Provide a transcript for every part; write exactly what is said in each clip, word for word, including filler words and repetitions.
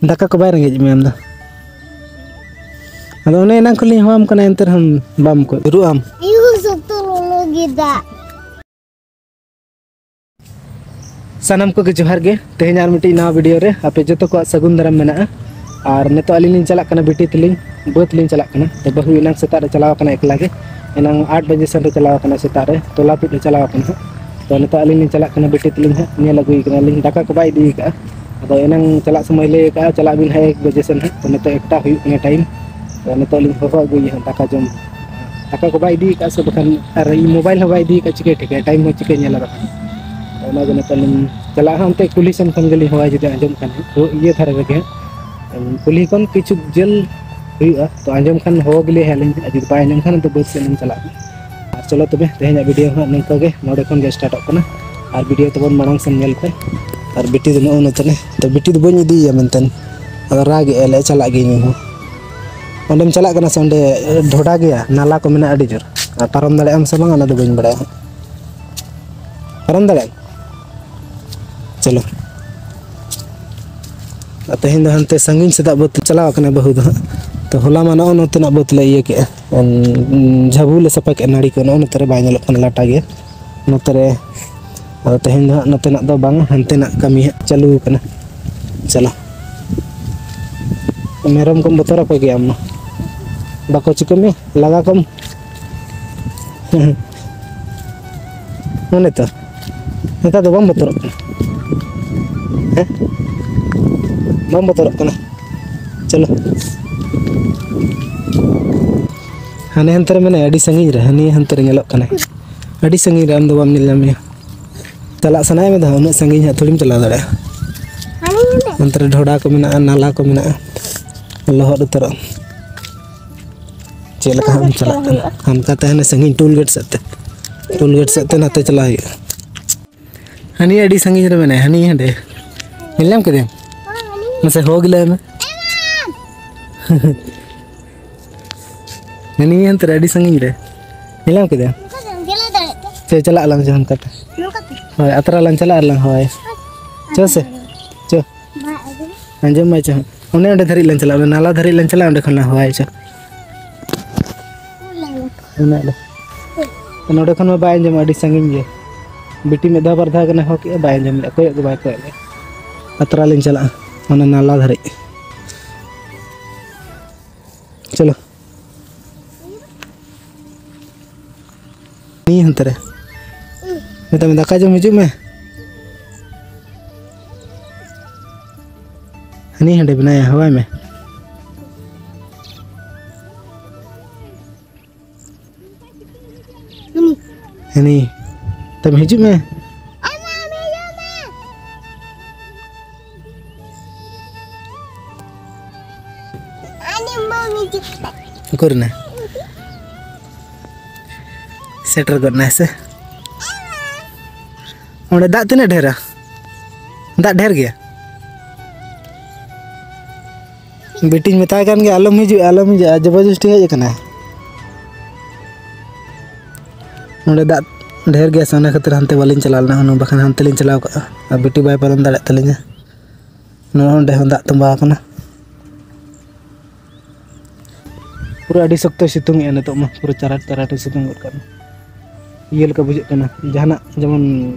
ᱫᱟᱠᱟ ᱠᱚ ᱵᱟᱭ ᱨᱮᱸᱜᱮᱡ ᱢᱮᱭᱟ ᱟᱢ ᱫᱚ? ᱟᱫᱚ ᱚᱱᱮ ᱮᱱᱟᱝ ᱠᱷᱚᱱ ᱞᱤᱧ ᱦᱚᱦᱚᱣᱟᱢ ᱠᱟᱱᱟ, ᱮᱱᱛᱮ ᱨᱮᱦᱚᱸ ᱵᱟᱢ ᱠᱚ ᱨᱩᱜ ᱟᱢ᱾ ᱤᱭᱩ ᱥᱚᱠᱛᱚ ᱞᱚᱞᱚ ᱜᱮ ᱫᱟᱜ᱾ ᱥᱟᱱᱟᱢ ᱠᱚᱜᱮ ᱡᱚᱦᱟᱨ ᱜᱮ᱾ ᱛᱮᱦᱮᱧ ᱟᱨ ᱢᱤᱫᱴᱤᱡ ᱱᱟᱣᱟ ᱵᱷᱤᱰᱤᱭᱳ ᱨᱮ ᱟᱯᱮ ᱡᱚᱛᱚ ᱠᱚᱣᱟᱜ ᱥᱟᱹᱜᱩᱱ ᱫᱟᱨᱟᱢ ᱢᱮᱱᱟᱜᱼᱟ᱾ ᱟᱨ ᱱᱤᱛᱚᱜ ᱟᱹᱞᱤᱧ ᱞᱤᱧ ᱪᱟᱞᱟᱜ ᱠᱟᱱᱟ ᱵᱤᱴᱤ ᱛᱟᱹᱞᱤᱧ, ᱵᱟᱹᱫᱽ ᱞᱤᱧ ᱪᱟᱞᱟᱜ ᱠᱟᱱᱟ᱾ ᱛᱚ ᱵᱟᱹᱦᱩ ᱮᱱᱟᱝ ᱥᱮᱛᱟᱜ ᱨᱮ ᱪᱟᱞᱟᱣ ᱟᱠᱟᱱᱟ ᱮᱠᱞᱟ ᱜᱮ, ᱮᱱᱟᱝ ᱟᱴ ᱵᱟᱡᱮ ᱥᱮᱱ ᱨᱮ ᱪᱟᱞᱟᱣ ᱟᱠᱟᱱᱟ ᱥᱮᱛᱟᱜ ᱨᱮ, ᱛᱚᱞᱟ ᱛᱩᱫ ᱮ ᱪᱟᱞᱟᱣ ᱟᱠᱟᱱᱟ ᱦᱟᱸᱜ᱾ ᱛᱚ ᱱᱤᱛᱚᱜ ᱟᱹᱞᱤᱧ ᱞᱤᱧ ᱪᱟᱞᱟᱜ ᱠᱟᱱᱟ ᱵᱤᱴᱤ ᱛᱟᱹᱞᱤᱧ ᱦᱟᱸᱜ, ᱧᱮᱞ ᱟᱹᱜᱩᱭᱮ ᱠᱟᱱᱟᱞᱤᱧ, ᱫᱟᱠᱟ ᱠᱚ ᱵᱟᱭ ᱤᱫᱤ ᱟᱠᱟᱫᱼᱟ᱾ ᱟᱫᱚ ᱮᱱᱟᱝ ᱪᱟᱞᱟᱜ ᱥᱚᱢᱚᱭ ᱞᱟᱹᱭ ᱟᱠᱟᱫᱼᱟ, ᱪᱟᱞᱟᱜ ᱵᱤᱱ ᱦᱟᱸᱜ ᱮᱠ ᱵᱟᱡᱮ ᱥᱮᱱ ᱦᱟᱸᱜ᱾ ᱛᱚ ᱱᱤᱛᱚᱜ ᱮᱠᱴᱟ ᱦᱩᱭᱩᱜ ᱠᱟᱱᱟ ᱴᱟᱭᱤᱢ᱾ ᱛᱚ ᱱᱤᱛᱚᱜ ᱞᱤᱧ ᱦᱚᱦᱚ ᱟᱹᱜᱩᱭᱮᱭᱟ ᱦᱟᱸᱜ ᱫᱟᱠᱟ ᱡᱚᱢ᱾ ᱫᱟᱠᱟ ᱠᱚ ᱵᱟᱭ ᱤᱫᱤ ᱟᱠᱟᱫᱼᱟ ᱥᱮ ᱵᱟᱠᱷᱟᱱ ᱟᱨ ᱤᱧ ᱢᱳᱵᱟᱭᱤᱞ ᱦᱚᱸ ᱵᱟᱭ ᱤᱫᱤ ᱟᱠᱟᱫᱼᱟ, ᱪᱤᱠᱟᱹᱭ ᱴᱷᱤᱠᱟᱹᱭᱟ ᱴᱟᱭᱤᱢ ᱦᱚᱸ ᱪᱤᱠᱟᱹᱭ ᱧᱮᱞᱟ ᱵᱟᱠᱷᱟᱱ᱾ ᱛᱚ ᱚᱱᱟᱜᱮ ᱱᱤᱛᱚᱜ ᱞᱤᱧ ᱪᱟᱞᱟᱜᱼᱟ ᱦᱟᱸᱜ ᱚᱱᱛᱮ ᱠᱩᱞᱦᱤ ᱥᱮᱱ ᱠᱷᱚᱱ ᱜᱮᱞᱤᱧ ᱦᱚᱦᱚᱭᱟ ᱡᱩᱫᱤ ᱟᱸᱡᱚᱢ ᱠᱷᱟᱱ ᱦᱟᱸᱜ᱾ ᱛᱚ ᱤᱭᱟᱹ ᱫᱷᱟᱨᱮ ᱨᱮᱜᱮ ᱦᱟᱸᱜ, ᱠᱩᱞᱦᱤ ᱠᱷᱚᱱ ᱠᱤᱪᱷᱩ ᱡᱷᱟᱹᱞ ᱦᱩᱭᱩᱜᱼᱟ᱾ ᱛᱚ ᱟᱸᱡᱚᱢ ᱠᱷᱟᱱ ᱦᱚᱦᱚ ᱜᱮᱞᱤᱧ ᱦᱟᱸᱜ ᱞᱤᱧ, ᱟᱨ ᱡᱩᱫᱤ ᱵᱟᱭ ᱟᱸᱡᱚᱢ ᱠᱷᱟᱱ ᱫᱚ ᱵᱟᱹᱫᱽ ᱥᱮᱫ ᱞᱤᱧ ᱪᱟᱞᱟᱜᱼᱟ᱾ ᱟᱨ ᱪᱚᱞᱚ ᱛᱚᱵᱮ, ᱛᱮᱦᱮᱧᱟᱜ ᱵᱷᱤᱰᱤᱭᱳ ᱦᱟᱸᱜ ᱱᱤᱝᱠᱟᱹ ᱜᱮ, ᱱᱚᱰᱮ ᱠᱷᱚᱱ ᱜᱮ ᱥᱴᱟᱨᱴᱚᱜ ᱠᱟᱱᱟ᱾ ᱟᱨ ᱵᱷᱤᱰᱤᱭᱳ ᱛᱟᱵᱚᱱ ᱢᱟᱲᱟᱝ ᱥᱮᱱ ᱧᱮᱞ ᱯᱮ᱾ ᱟᱨ ᱵᱤᱴᱤ ᱫᱚ ᱱᱚᱜᱼᱚ ᱱᱚᱛᱮ ᱨᱮ, ᱛᱚ ᱵᱤᱴᱤ ᱫᱚ ᱵᱟᱹᱧ ᱤᱫᱤᱭᱮᱭᱟ ᱢᱮᱱᱛᱮ, ᱟᱫᱚ ᱨᱟᱜ ᱮᱫᱼᱟᱭ, ᱞᱟᱹᱭ ᱪᱟᱞᱟᱜ ᱜᱤᱭᱟᱹᱧ ᱤᱧ ᱦᱚᱸ᱾ ᱚᱸᱰᱮᱢ ᱪᱟᱞᱟᱜ ᱠᱟᱱᱟ ᱥᱮ ᱚᱸᱰᱮ ᱰᱷᱚᱰᱟ ᱜᱮᱭᱟ, ᱱᱟᱞᱟ ᱠᱚ ᱢᱮᱱᱟᱜᱼᱟ ᱟᱹᱰᱤ ᱡᱳᱨ? ᱟᱨ ᱯᱟᱨᱚᱢ ᱫᱟᱲᱮᱭᱟᱜ ᱟᱢ ᱥᱮ ᱵᱟᱝ ᱚᱱᱟ ᱫᱚ ᱵᱟᱹᱧ ᱵᱟᱲᱟᱭᱟ ᱦᱟᱸᱜ᱾ ᱯᱟᱨᱚᱢ ᱫᱟᱲᱮᱭᱟᱜ ᱟᱢ? ᱪᱚᱞᱚ᱾ ᱟᱨ ᱛᱮᱦᱮᱧ ᱫᱚ ᱦᱟᱱᱛᱮ ᱥᱟᱺᱜᱤᱧ ᱥᱮᱫᱟᱜ ᱵᱟᱹᱫᱽ ᱪᱟᱞᱟᱣ ᱠᱟᱱᱟᱭ ᱵᱟᱹᱦᱩ ᱫᱚ ᱦᱟᱸᱜ᱾ ᱛᱚ ᱦᱚᱞᱟ ᱢᱟ ᱱᱚᱜᱼᱚ ᱱᱚᱛᱮᱱᱟᱜ ᱵᱟᱹᱫᱽ ᱞᱮ ᱤᱭᱟᱹ ᱠᱮᱜᱼᱟ, ᱮᱱ, ᱡᱷᱟᱹᱵᱩ ᱞᱮ ᱥᱟᱯᱷᱟ ᱠᱮᱜᱼᱟ, ᱱᱟᱹᱲᱤ ᱠᱚ ᱱᱚᱜᱼᱚ ᱱᱚᱛᱮ ᱨᱮ ᱵᱟᱭ ᱧᱮᱞᱚᱜ ᱠᱟᱱᱟ, ᱞᱟᱴᱟ ᱜᱮᱭᱟ ᱱᱚᱛᱮ ᱨᱮ᱾ ᱟᱫᱚ ᱛᱮᱦᱮᱧ ᱫᱚ ᱦᱟᱸᱜ ᱱᱚᱛᱮᱱᱟᱜ ᱫᱚ ᱵᱟᱝᱟ, ᱦᱟᱱᱛᱮᱱᱟᱜ ᱠᱟᱹᱢᱤ ᱦᱟᱸᱜ ᱪᱟᱹᱞᱩ ᱠᱟᱱᱟ᱾ ᱪᱟᱞᱟᱜ ᱢᱮᱨᱚᱢ ᱠᱚᱢ ᱵᱚᱛᱚᱨ ᱟᱠᱚ ᱜᱮᱭᱟ ᱟᱢ ᱢᱟ? ᱵᱟᱠᱚ ᱪᱤᱠᱟᱹ ᱢᱮᱭᱟ, ᱞᱟᱜᱟ ᱠᱚᱢ᱾ ᱢᱟᱱᱮ ᱛᱚ, ᱱᱮᱛᱟᱨ ᱫᱚ ᱵᱟᱢ ᱵᱚᱛᱚᱨᱚᱜ ᱠᱟᱱᱟ? ᱦᱮᱸ? ᱵᱟᱢ ᱵᱚᱛᱚᱨᱚᱜ ᱠᱟᱱᱟ? ᱪᱚᱞᱚ᱾ ᱦᱟᱱᱮ ᱦᱟᱱᱛᱮ ᱨᱮ ᱢᱮᱱᱟᱭᱟ, ᱟᱹᱰᱤ ᱥᱟᱺᱜᱤᱧ ᱨᱮ, ᱦᱟᱱᱮ ᱦᱟᱱᱛᱮ ᱨᱮ ᱧᱮᱞᱚᱜ ᱠᱟᱱᱟᱭ᱾ ᱟᱹᱰᱤ ᱥᱟᱺᱜᱤᱧ ᱨᱮ, ᱟᱢ ᱫᱚ ᱵᱟᱢ ᱧᱮᱞ ᱧᱟᱢᱮᱭᱟ᱾ ᱪᱟᱞᱟᱜ ᱥᱟᱱᱟᱭᱮᱫ ᱢᱮ ᱫᱚ, ᱩᱱᱟᱹᱜ ᱥᱟᱺᱜᱤᱧ ᱦᱟᱸᱜ ᱛᱷᱚᱲᱤᱢ ᱪᱟᱞᱟᱣ ᱫᱟᱲᱮᱭᱟᱜᱼᱟ᱾ ᱦᱟᱱᱮ ᱦᱟᱱᱛᱮ᱾ ᱚᱱᱛᱮ ᱨᱮ ᱰᱷᱚᱰᱟ ᱠᱚ ᱢᱮᱱᱟᱜᱼᱟ, ᱱᱟᱞᱟ ᱠᱚ ᱢᱮᱱᱟᱜᱼᱟ, ᱞᱚᱦᱚᱫ ᱩᱛᱟᱹᱨᱚᱜ᱾ ᱪᱮᱫ ᱞᱮᱠᱟ ᱦᱟᱸᱜ ᱮᱢ ᱪᱟᱞᱟᱜ ᱠᱟᱱᱟ? ᱦᱟᱱᱠᱟ ᱛᱮ ᱦᱟᱱᱮ ᱥᱟᱺᱜᱤᱧ ᱴᱳᱞ ᱜᱮᱴ ᱥᱮᱫ ᱛᱮ, ᱴᱳᱞ ᱜᱮᱴ ᱥᱮᱫ ᱛᱮ ᱱᱟᱛᱮ ᱪᱟᱞᱟᱜ ᱦᱩᱭᱩᱜᱼᱟ᱾ ᱦᱟᱹᱱᱤ ᱟᱹᱰᱤ ᱥᱟᱺᱜᱤᱧ ᱨᱮ ᱢᱮᱱᱟᱭᱟ, ᱦᱟᱹᱱᱤ ᱦᱟᱸᱰᱮ᱾ ᱧᱮᱞ ᱧᱟᱢ ᱠᱮᱫᱮᱭᱟᱢ? ᱢᱟᱥᱮ ᱦᱳ ᱜᱮ ᱞᱟᱹᱭ ᱢᱮ᱾ ᱦᱟᱹᱱᱤ ᱦᱟᱱᱛᱮ ᱨᱮ ᱟᱹᱰᱤ ᱥᱟᱺᱜᱤᱧ ᱨᱮ᱾ ᱧᱮᱞ ᱧᱟᱢ ᱠᱮᱫᱮᱭᱟᱢ? ᱪᱮ, ᱪᱟᱞᱟᱜ ᱟᱞᱟᱝ ᱡᱟᱦᱟᱱ ᱠᱟᱛᱮ᱾ ᱦᱳᱭ, ᱟᱛᱨᱟ ᱞᱟᱝ ᱪᱟᱞᱟᱜ ᱟᱞᱟᱝ, ᱦᱳᱭ᱾ ᱪᱚ ᱥᱮ, ᱪᱚ᱾ ᱟᱸᱡᱚᱢ ᱢᱟᱭ ᱪᱚ ᱦᱟᱸᱜ᱾ ᱚᱱᱮ ᱚᱸᱰᱮ ᱫᱷᱟᱹᱨᱤᱡ ᱞᱟᱝ ᱪᱟᱞᱟᱜᱼᱟ, ᱚᱱᱟ ᱱᱟᱞᱟ ᱫᱷᱟᱹᱨᱤᱡ ᱞᱟᱝ ᱪᱟᱞᱟᱜᱼᱟ, ᱚᱸᱰᱮ ᱠᱷᱚᱱ ᱞᱟᱝ ᱦᱚᱦᱚᱣᱟᱭ ᱪᱚ᱾ ᱚᱱᱮ ᱚᱸᱰᱮ᱾ ᱱᱚᱰᱮ ᱠᱷᱚᱱ ᱢᱟ ᱵᱟᱭ ᱟᱸᱡᱚᱢᱟ, ᱟᱹᱰᱤ ᱥᱟᱺᱜᱤᱧ ᱜᱮ᱾ ᱵᱤᱴᱤ ᱢᱤᱫ ᱫᱷᱟᱣ ᱵᱟᱨ ᱫᱷᱟᱣ ᱜᱟᱱᱮ ᱦᱚᱦᱚ ᱠᱮᱜᱼᱟ, ᱵᱟᱭ ᱟᱸᱡᱚᱢ ᱞᱮᱜᱼᱟ, ᱠᱚᱭᱚᱜ ᱜᱮ ᱵᱟᱭ ᱠᱚᱭᱚᱜ ᱞᱮᱜᱼᱟ᱾ ᱟᱛᱨᱟ ᱞᱤᱧ ᱪᱟᱞᱟᱜᱼᱟ ᱚᱱᱟ ᱱᱟᱞᱟ ᱫᱷᱟᱹᱨᱤᱡ᱾ ᱪᱚᱞᱚ᱾ ᱱᱤᱭᱟᱹ ᱦᱟᱱᱛᱮ ᱨᱮ᱾ ᱢᱮᱛᱟᱭ ᱢᱮ, "ᱫᱟᱠᱟ ᱡᱚᱢ ᱦᱤᱡᱩᱜ ᱢᱮ᱾" ᱦᱟᱹᱱᱤ ᱦᱟᱸᱰᱮ ᱢᱮᱱᱟᱭᱟ, ᱦᱚᱦᱚᱣᱟᱭ ᱢᱮ᱾ ᱦᱟᱹᱱᱤ, ᱛᱚᱵᱮ ᱦᱤᱡᱩᱜ ᱢᱮ᱾ ᱩᱠᱩᱨᱮᱱᱟ? ᱥᱮᱴᱮᱨ ᱜᱚᱫ ᱱᱟᱭ ᱥᱮ᱾ ᱚᱸᱰᱮ ᱫᱟᱜ ᱛᱤᱱᱟᱹᱜ ᱰᱷᱮᱨᱟ? ᱫᱟᱜ ᱰᱷᱮᱨ ᱜᱮᱭᱟ? ᱵᱤᱴᱤᱧ ᱢᱮᱛᱟᱭ ᱠᱟᱱ ᱜᱮᱭᱟ, "ᱟᱞᱚᱢ ᱦᱤᱡᱩᱜᱼᱟ, ᱟᱞᱚᱢ ᱦᱤᱡᱩᱜᱼᱟ", ᱡᱚᱵᱚᱨᱡᱚᱥᱴᱤ ᱦᱮᱡ ᱟᱠᱟᱱᱟᱭ᱾ ᱱᱚᱸᱰᱮ ᱫᱟᱜ ᱰᱷᱮᱨ ᱜᱮᱭᱟ ᱥᱮ, ᱚᱱᱟ ᱠᱷᱟᱹᱛᱤᱨ ᱦᱟᱱᱛᱮ ᱵᱟᱹᱞᱤᱧ ᱪᱟᱞᱟᱣ ᱞᱮᱱᱟ ᱦᱩᱱᱟᱹᱝ, ᱵᱟᱠᱷᱟᱱ ᱦᱟᱱᱛᱮ ᱞᱤᱧ ᱪᱟᱞᱟᱣ ᱠᱚᱜᱼᱟ ᱟᱨ ᱵᱤᱴᱤ ᱵᱟᱭ ᱯᱟᱨᱚᱢ ᱫᱟᱲᱮᱭᱟᱜ ᱛᱟᱹᱞᱤᱧᱟ᱾ ᱱᱚᱣᱟ ᱚᱸᱰᱮ ᱦᱚᱸ ᱫᱟᱜ ᱛᱚᱸᱵᱟ ᱟᱠᱟᱱᱟ᱾ ᱯᱩᱨᱟᱹ ᱟᱹᱰᱤ ᱥᱚᱠᱛᱚᱭ ᱥᱤᱛᱩᱝ ᱮᱜᱼᱟ ᱱᱤᱛᱚᱜ ᱢᱟ, ᱯᱩᱨᱟᱹ ᱪᱟᱨᱟᱴ ᱪᱟᱨᱟᱴᱮ ᱥᱤᱛᱩᱝ ᱜᱚᱫ ᱠᱟᱜ ᱠᱟᱱᱟ᱾ ᱤᱭᱟᱹ ᱞᱮᱠᱟ ᱵᱩᱡᱷᱟᱹᱜ ᱠᱟᱱᱟ, ᱡᱟᱦᱟᱱᱟᱜ ᱡᱮᱢᱚᱱ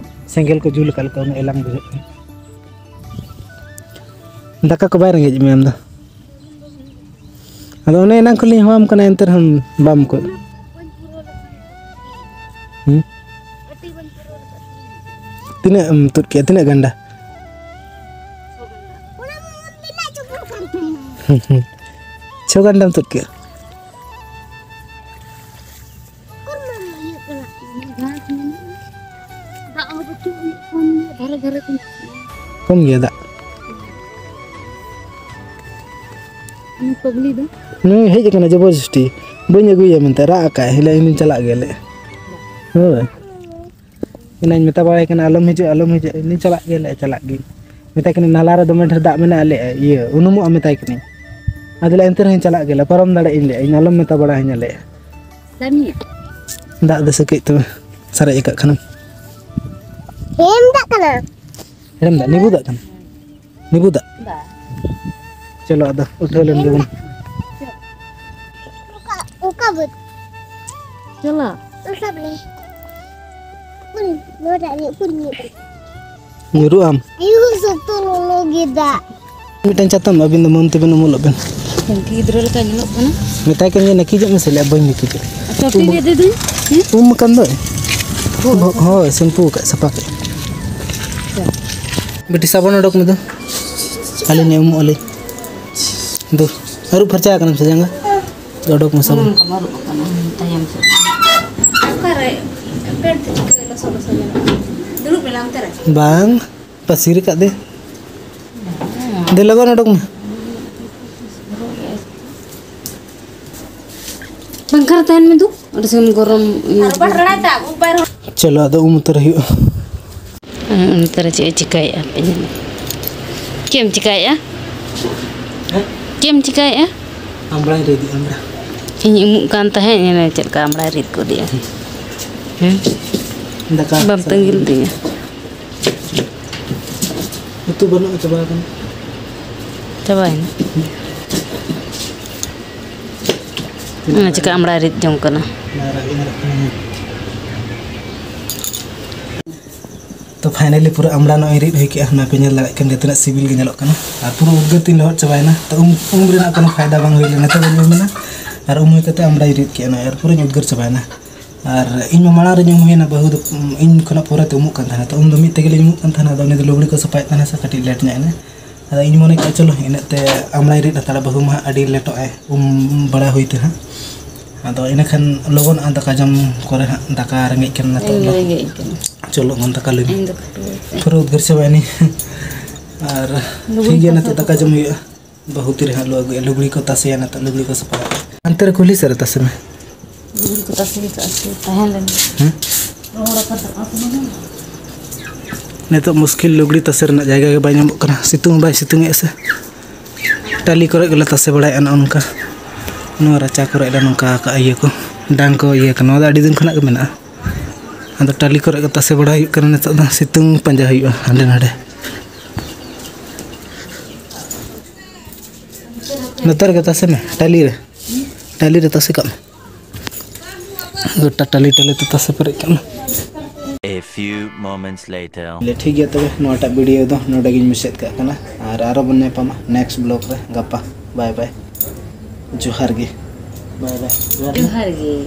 ᱥᱮᱸᱜᱮᱞ ᱠᱚ ᱡᱩᱞ ᱟᱠᱟᱫ ᱞᱮᱠᱟ, ᱩᱱᱟᱹᱜ ᱮᱞᱟᱝ ᱵᱩᱡᱷᱟᱹᱜ ᱠᱟᱱᱟ᱾ ᱫᱟᱠᱟ ᱠᱚ ᱵᱟᱭ ᱨᱮᱸᱜᱮᱡ ᱢᱮᱭᱟ ᱟᱢ ᱫᱚ? ᱟᱫᱚ ᱚᱱᱮ ᱮᱱᱟᱝ ᱠᱷᱚᱱ ᱞᱤᱧ ᱦᱚᱦᱚᱣᱟᱢ ᱠᱟᱱᱟ, ᱮᱱᱛᱮ ᱨᱮᱦᱚᱸ ᱵᱟᱢ ᱠᱚᱭᱚᱜ᱾ ᱦᱩᱸ? ᱛᱤᱱᱟᱹᱜ ᱮᱢ ᱛᱩᱫ ᱠᱮᱜᱼᱟ? ᱛᱤᱱᱟᱹᱜ ᱜᱟᱱᱰᱟ? ᱪᱷᱚ ᱜᱟᱱᱰᱟᱢ ᱛᱩᱫ ᱠᱮᱜᱼᱟ? ᱫᱟᱜ ᱦᱚᱸ ᱵᱟᱹᱪᱩᱜ ᱟᱹᱱᱤᱡ, ᱠᱚᱢ ᱜᱮᱭᱟ, ᱫᱷᱟᱨᱮ ᱫᱷᱟᱨᱮ ᱛᱮ ᱢᱮᱱᱟᱜᱼᱟ᱾ ᱠᱚᱢ ᱜᱮᱭᱟ ᱫᱟᱜ᱾ ᱩᱱᱤ ᱯᱟᱜᱽᱞᱤ ᱫᱚ? ᱱᱩᱭ ᱦᱮᱡ ᱟᱠᱟᱱᱟ ᱡᱚᱵᱚᱨᱡᱚᱥᱴᱤ, ᱵᱟᱹᱧ ᱟᱹᱜᱩᱭᱟ ᱢᱮᱱᱛᱮ ᱨᱟᱜ ᱟᱠᱟᱫ, ᱦᱤᱞᱟᱹ ᱤᱧ ᱫᱩᱧ ᱪᱟᱞᱟᱜ ᱜᱮᱭᱟ ᱞᱮ᱾ ᱦᱳᱭ᱾ ᱤᱧᱤᱧ ᱢᱮᱛᱟ ᱵᱟᱲᱟᱭ ᱠᱟᱱᱟ, "ᱟᱞᱚᱢ ᱦᱤᱡᱩᱜᱼᱟ, ᱟᱞᱚᱢ ᱦᱤᱡᱩᱜᱼᱟ", ᱤᱧ ᱪᱟᱞᱟᱜ ᱜᱮᱭᱟ ᱞᱮ, ᱪᱟᱞᱟᱜ ᱜᱤᱭᱟᱹᱧ᱾ ᱢᱮᱛᱟᱭ ᱠᱟᱹᱱᱟᱹᱧ, "ᱱᱟᱞᱟ ᱨᱮ ᱫᱚᱢᱮ ᱰᱷᱮᱨ ᱫᱟᱜ ᱢᱮᱱᱟᱜᱼᱟ", ᱞᱟᱹᱭᱮᱫᱼᱟᱭ, "ᱤᱭᱟᱹ, ᱩᱱᱩᱢᱚᱜᱼᱟ", ᱢᱮᱛᱟᱭ ᱠᱟᱹᱱᱟᱹᱧ᱾ ᱟᱫᱚ ᱞᱟᱹᱭ, "ᱮᱱᱛᱮ ᱨᱮᱦᱚᱸᱧ ᱪᱟᱞᱟᱜ ᱜᱮᱭᱟ ᱞᱮ, ᱯᱟᱨᱚᱢ ᱫᱟᱲᱮᱭᱟᱜ ᱟᱹᱧ", ᱞᱟᱹᱭᱮᱫᱼᱟᱭ, "ᱤᱧ ᱟᱞᱚᱢ ᱢᱮᱛᱟ ᱵᱟᱲᱟ ᱟᱹᱧᱟ", ᱞᱟᱹᱭᱮᱫᱼᱟᱭ᱾ ᱫᱟᱜ ᱫᱚ ᱥᱮ ᱠᱟᱹᱡ ᱛᱚᱵᱮ ᱥᱟᱨᱮᱡ ᱟᱠᱟᱫ ᱠᱷᱟᱱᱮᱢ᱾ ᱦᱮᱲᱮᱢ ᱫᱟᱜ ᱠᱟᱱᱟ᱾ ᱦᱮᱲᱮᱢ ᱫᱟᱜ, ᱱᱤᱵᱩ ᱫᱟᱜ ᱠᱟᱱᱟ᱾ ᱱᱤᱵᱩ ᱫᱟᱜ᱾ ᱵᱟ᱾ ᱪᱚᱞᱚ ᱟᱫᱚ ᱩᱴᱷᱟᱹᱣ ᱞᱮᱱ ᱜᱮᱵᱚᱱ᱾ ᱚᱠᱟ, ᱚᱠᱟ ᱵᱟᱹᱫᱽ? ᱪᱟᱞᱟᱜ᱾ ᱥᱟᱵ ᱞᱮ᱾ ᱯᱩᱱ, ᱱᱚᱣᱟᱴᱟᱜ ᱨᱮ, ᱯᱩᱱ ᱧᱩᱨᱩᱜ᱾ ᱧᱩᱨᱩᱜ ᱟᱢ? ᱟᱭᱩ, ᱥᱚᱠᱛᱚ ᱞᱚᱞᱚ ᱜᱮ ᱫᱟᱜ᱾ ᱢᱤᱫᱴᱟᱝ ᱪᱟᱛᱚᱢ, ᱟᱹᱵᱤᱱ ᱫᱚ ᱢᱟᱹᱱ ᱛᱮᱵᱤᱱ ᱩᱢᱩᱞᱚᱜ ᱵᱤᱱ᱾ ᱜᱤᱫᱽᱨᱟᱹ ᱞᱮᱠᱟ ᱧᱮᱞᱚᱜ ᱠᱟᱱᱟ᱾ ᱢᱮᱛᱟᱭ ᱠᱟᱱ ᱡᱮ ᱱᱟᱹᱠᱤᱡᱚᱜ ᱢᱮ ᱥᱮ, ᱞᱟᱹᱭᱟ ᱵᱟᱹᱧ ᱱᱟᱹᱠᱤᱡᱚᱜ᱾ ᱪᱚᱴᱤ ᱜᱮ ᱫᱤᱫᱤ᱾ ᱩᱢ ᱟᱠᱟᱱ ᱫᱚᱭ᱾ ᱵᱚᱦᱚᱜ ᱦᱳᱭ, ᱥᱮᱢᱯᱩ ᱟᱠᱟᱫ, ᱥᱟᱯᱷᱟ ᱠᱮᱫ᱾ ᱵᱤᱴᱤ, ᱥᱟᱵᱚᱱ ᱚᱰᱚᱠ ᱢᱮ ᱫᱩ᱾ ᱟᱹᱞᱤᱧ ᱞᱤᱧ ᱩᱢᱩᱜ ᱟᱹᱞᱤᱧ᱾ ᱫᱩ, ᱟᱹᱨᱩᱵ ᱯᱷᱟᱨᱪᱟ ᱟᱠᱟᱱᱟᱢ ᱥᱮ ᱡᱟᱸᱜᱟ? ᱚᱰᱚᱠ ᱢᱮ ᱥᱟᱵᱚᱱ᱾ ᱚᱱᱠᱟ ᱵᱟᱹᱱᱩᱜ ᱟᱠᱟᱱᱟ, ᱛᱟᱭᱚᱢ ᱥᱮᱫ᱾ ᱚᱠᱟᱨᱮ? ᱯᱮᱱᱴ ᱛᱮ ᱪᱤᱠᱟᱹ ᱞᱚᱥᱚᱫ ᱞᱚᱥᱚᱫ ᱧᱮᱞᱚᱜ ᱠᱟᱱᱟ? ᱫᱩᱲᱩᱵ ᱢᱮ ᱱᱚᱱᱛᱮ ᱨᱮ᱾ ᱵᱟᱝ, ᱯᱟᱹᱥᱤᱨ ᱟᱠᱟᱫ ᱫᱮ᱾ ᱫᱮ, ᱞᱚᱜᱚᱱ ᱚᱰᱚᱠ ᱢᱮ᱾ ᱯᱟᱝᱠᱷᱟ ᱨᱮ ᱛᱟᱦᱮᱱ ᱢᱮ ᱫᱩ, ᱟᱹᱰᱤ ᱥᱚᱢᱚᱭ ᱜᱚᱨᱚᱢ ᱤᱭᱟᱹ᱾ ᱪᱚᱞᱚ, ᱟᱫᱚ ᱩᱢ ᱩᱛᱟᱹᱨ ᱦᱩᱭᱩᱜᱼᱟ᱾ ᱦᱮᱸ, ᱩᱢ ᱩᱛᱟᱹᱨ ᱪᱮᱫ ᱮ ᱪᱤᱠᱟᱹᱭᱮᱫᱼᱟ? ᱪᱮᱫ ᱮᱢ ᱪᱤᱠᱟᱹᱭᱮᱫᱼᱟ? ᱪᱮᱫ ᱮᱢ ᱪᱤᱠᱟᱹᱭᱮᱫᱼᱟ? ᱟᱢᱲᱟᱧ ᱨᱤᱫ ᱮᱫᱟ, ᱟᱢᱲᱟ᱾ ᱤᱧ ᱩᱢᱩᱜ ᱠᱟᱱ ᱛᱟᱦᱮᱸᱫ, ᱧᱮᱞ ᱢᱮ ᱪᱮᱫ ᱞᱮᱠᱟ ᱟᱢᱲᱟᱭ ᱨᱤᱫ ᱜᱚᱫᱮᱜᱼᱟ᱾ ᱦᱮᱸ? ᱫᱟᱠᱟ ᱵᱟᱢ ᱛᱟᱹᱝᱜᱤ ᱞᱤᱫᱤᱧᱟ᱾ ᱩᱛᱩ ᱵᱟᱹᱱᱩᱜᱼᱟ, ᱪᱟᱵᱟ ᱟᱠᱟᱱᱟ᱾ ᱪᱟᱵᱟᱭᱮᱱᱟ? ᱛᱤᱱᱟᱹᱜ ᱚᱱᱟ ᱪᱤᱠᱟ ᱟᱢᱲᱟᱭ ᱨᱤᱫ ᱡᱚᱝ ᱠᱟᱱᱟ᱾ ᱚᱱᱟ ᱨᱟᱜ ᱜᱮ ᱧᱮᱞᱚᱜ ᱠᱟᱱᱟ᱾ ᱛᱚ finally ᱯᱩᱨᱟᱹ ᱟᱢᱲᱟ ᱱᱚᱜᱼᱚᱭ ᱨᱤᱫ ᱦᱩᱭ ᱠᱮᱜᱼᱟ᱾ ᱱᱚᱣᱟ ᱯᱮ ᱧᱮᱞ ᱫᱟᱲᱮᱭᱟᱜ ᱠᱟᱱ ᱜᱮᱭᱟ ᱛᱤᱱᱟᱹᱜ ᱥᱤᱵᱤᱞ ᱜᱮ ᱧᱮᱞᱚᱜ ᱠᱟᱱᱟ᱾ ᱟᱨ ᱯᱩᱨᱟᱹ ᱩᱫᱽᱜᱟᱹᱨ ᱛᱤᱧ ᱞᱚᱦᱚᱫ ᱪᱟᱵᱟᱭᱮᱱᱟ᱾ ᱛᱚ ᱩᱢ, ᱩᱢ ᱨᱮᱱᱟᱜ ᱠᱳᱱᱳ ᱯᱷᱟᱭᱫᱟ ᱵᱟᱝ ᱦᱩᱭ ᱞᱮᱱᱟ, ᱱᱤᱛᱚᱜ ᱫᱚᱧ ᱩᱢ ᱮᱱᱟ᱾ ᱟᱨ ᱩᱢ ᱦᱩᱭ ᱠᱟᱛᱮ ᱟᱢᱲᱟᱧ ᱨᱤᱫ ᱠᱮᱜᱼᱟ ᱱᱚᱜᱼᱚᱭ, ᱟᱨ ᱯᱩᱨᱟᱹᱧ ᱩᱫᱽᱜᱟᱹᱨ ᱪᱟᱵᱟᱭᱮᱱᱟ᱾ ᱟᱨ ᱤᱧ ᱢᱟ ᱢᱟᱲᱟᱝ ᱨᱮᱧ ᱩᱢ ᱦᱩᱭᱮᱱᱟ, ᱵᱟᱹᱦᱩ ᱫᱚ ᱤᱧ ᱠᱷᱚᱱᱟᱜ ᱯᱚᱨᱮᱛᱮ ᱩᱢᱩᱜ ᱠᱟᱱ ᱛᱟᱦᱮᱱᱟ᱾ ᱛᱚ ᱩᱢ ᱫᱚ ᱢᱤᱫ ᱛᱮᱜᱮ ᱞᱤᱧ ᱩᱢᱩᱜ ᱠᱟᱱ ᱛᱟᱦᱮᱱᱟ, ᱟᱫᱚ ᱩᱱᱤ ᱫᱚ ᱞᱩᱜᱽᱲᱤ ᱠᱚ ᱥᱟᱯᱷᱟᱭᱮᱫ ᱛᱟᱦᱮᱱᱟ ᱥᱮ ᱠᱟᱹᱴᱤᱡ ᱞᱮᱴ ᱧᱚᱜ ᱮᱱᱟ᱾ ᱟᱫᱚ ᱤᱧ ᱢᱚᱱᱮ ᱠᱮᱫᱼᱟ ᱪᱚᱞᱚ ᱤᱱᱟᱹᱜ ᱛᱮ ᱟᱢᱲᱟᱧ ᱨᱤᱫ ᱦᱟᱛᱟᱲᱟ, ᱵᱟᱹᱦᱩ ᱢᱟ ᱦᱟᱸᱜ ᱟᱹᱰᱤ ᱞᱮᱴᱚᱜ ᱟᱭ ᱩᱢ ᱵᱟᱲᱟ ᱦᱩᱭ ᱛᱮ ᱦᱟᱸᱜ᱾ ᱟᱫᱚ ᱤᱱᱟᱹᱠᱷᱟᱱ ᱞᱚᱜᱚᱱᱚᱜᱼᱟ ᱫᱟᱠᱟ ᱡᱚᱢ ᱠᱚᱨᱮ ᱦᱟᱸᱜ, ᱫᱟᱠᱟ ᱨᱮᱸᱜᱮᱡ ᱠᱟᱱᱟ ᱱᱤᱛᱚᱜ ᱤᱧ ᱫᱚ᱾ ᱨᱮᱸᱜᱮᱡ ᱠᱟᱱᱟ᱾ ᱪᱚᱞᱚ ᱢᱟ ᱫᱟᱠᱟ ᱞᱩᱭ ᱢᱮ᱾ ᱤᱧ ᱫᱚ ᱠᱟᱹᱴᱤᱡ ᱯᱩᱨᱟᱹ ᱩᱫᱽᱜᱟᱹᱨ ᱪᱟᱵᱟᱭᱮᱱᱟᱹᱧ᱾ ᱟᱨ ᱞᱩᱜᱽᱲᱤ ᱴᱷᱤᱠ ᱜᱮᱭᱟ, ᱠᱚ ᱱᱤᱛᱚᱜ ᱫᱟᱠᱟ ᱡᱚᱢ ᱦᱩᱭᱩᱜᱼᱟ᱾ ᱵᱟᱹᱦᱩ ᱛᱤᱨᱮ ᱦᱟᱸᱜ ᱞᱩ ᱟᱹᱜᱩᱭᱟ, ᱞᱩᱜᱽᱲᱤ ᱠᱚ ᱛᱟᱥᱮᱭᱟ, ᱱᱤᱛᱚᱜ ᱞᱩᱜᱽᱲᱤ ᱠᱚ ᱥᱟᱯᱷᱟᱭᱟ᱾ ᱦᱟᱱᱛᱮ ᱨᱮ ᱠᱩᱞᱦᱤ ᱥᱮᱫ ᱨᱮ ᱛᱟᱥᱮ ᱢᱮ᱾ ᱞᱩᱜᱽᱲᱤ ᱠᱚ ᱛᱟᱥᱮ ᱠᱟᱜᱼᱟ ᱥᱮ ᱛᱟᱦᱮᱸ ᱞᱮᱱ᱾ ᱦᱮᱸ? ᱨᱚᱦᱚᱲ ᱟᱠᱟᱫ ᱫᱟᱠᱟ ᱠᱚ ᱢᱟᱱᱮ᱾ ᱱᱤᱛᱚᱜ ᱢᱩᱥᱠᱤᱞ, ᱞᱩᱜᱽᱲᱤ ᱛᱟᱥᱮ ᱨᱮᱱᱟᱜ ᱡᱟᱭᱜᱟ ᱜᱮ ᱵᱟᱭ ᱧᱟᱢᱚᱜ ᱠᱟᱱᱟ, ᱥᱤᱛᱩᱝ ᱦᱚᱸ ᱵᱟᱭ ᱥᱤᱛᱩᱝ ᱮᱫᱼᱟ ᱥᱮ᱾ ᱴᱟᱹᱞᱤ ᱠᱚᱨᱮ ᱜᱮᱞᱮ ᱛᱟᱥᱮ ᱵᱟᱲᱟᱭᱮᱫᱼᱟ ᱱᱚᱜᱼᱚ ᱱᱚᱝᱠᱟ᱾ ᱱᱚᱣᱟ ᱨᱟᱪᱟ ᱠᱚᱨᱮ ᱞᱮ ᱱᱚᱝᱠᱟ ᱟᱠᱟᱫᱼᱟ ᱤᱭᱟᱹ ᱠᱚ, ᱰᱟᱝ ᱠᱚ, ᱤᱭᱟᱹ ᱠᱚ, ᱱᱚᱣᱟ ᱫᱚ ᱟᱹᱰᱤ ᱫᱤᱱ ᱠᱷᱚᱱᱟᱜ ᱜᱮ ᱢᱮᱱᱟᱜᱼᱟ᱾ ᱟᱫᱚ ᱴᱟᱹᱞᱤ ᱠᱚᱨᱮ ᱜᱮ ᱛᱟᱥᱮ ᱵᱟᱲᱟ ᱦᱩᱭᱩᱜ ᱠᱟᱱᱟ ᱱᱤᱛᱚᱜ ᱫᱚ, ᱥᱤᱛᱩᱝ ᱯᱟᱸᱡᱟ ᱦᱩᱭᱩᱜᱼᱟ ᱦᱟᱸᱰᱮ ᱱᱟᱰᱮ᱾ ᱱᱚᱛᱮ ᱨᱮᱜᱮ ᱛᱟᱥᱮ ᱢᱮ, ᱴᱟᱹᱞᱤ ᱨᱮ᱾ ᱴᱟᱹᱞᱤ ᱨᱮ ᱛᱟᱥᱮ ᱠᱟᱜ ᱢᱮ᱾ ᱜᱚᱴᱟ ᱴᱟᱹᱞᱤ ᱴᱟᱹᱞᱤ ᱛᱮ ᱛᱟᱥᱮ ᱯᱮᱨᱮᱡ ᱠᱟᱜ ᱢᱮ᱾ A few moments later. ᱞᱮ, ᱴᱷᱤᱠ ᱜᱮᱭᱟ, ᱛᱚᱵᱮ ᱱᱚᱣᱟᱴᱟᱜ ᱵᱷᱤᱰᱤᱭᱳ ᱫᱚ ᱱᱚᱰᱮ ᱜᱤᱧ ᱢᱩᱪᱟᱹᱫ ᱠᱟᱜ ᱠᱟᱱᱟ᱾ ᱟᱨ ᱟᱨᱚ ᱵᱚᱱ ᱧᱟᱯᱟᱢᱟ ᱱᱮᱠᱥᱴ ᱵᱞᱚᱜ ᱨᱮ ᱜᱟᱯᱟ᱾ ᱵᱟᱭ ᱵᱟᱭ᱾ ᱡᱚᱦᱟᱨ ᱜᱮ᱾ ᱵᱟᱭ ᱵᱟᱭ᱾ ᱡᱚᱦᱟᱨ ᱜᱮ᱾ ᱡᱚᱦᱟᱨ ᱜᱮ᱾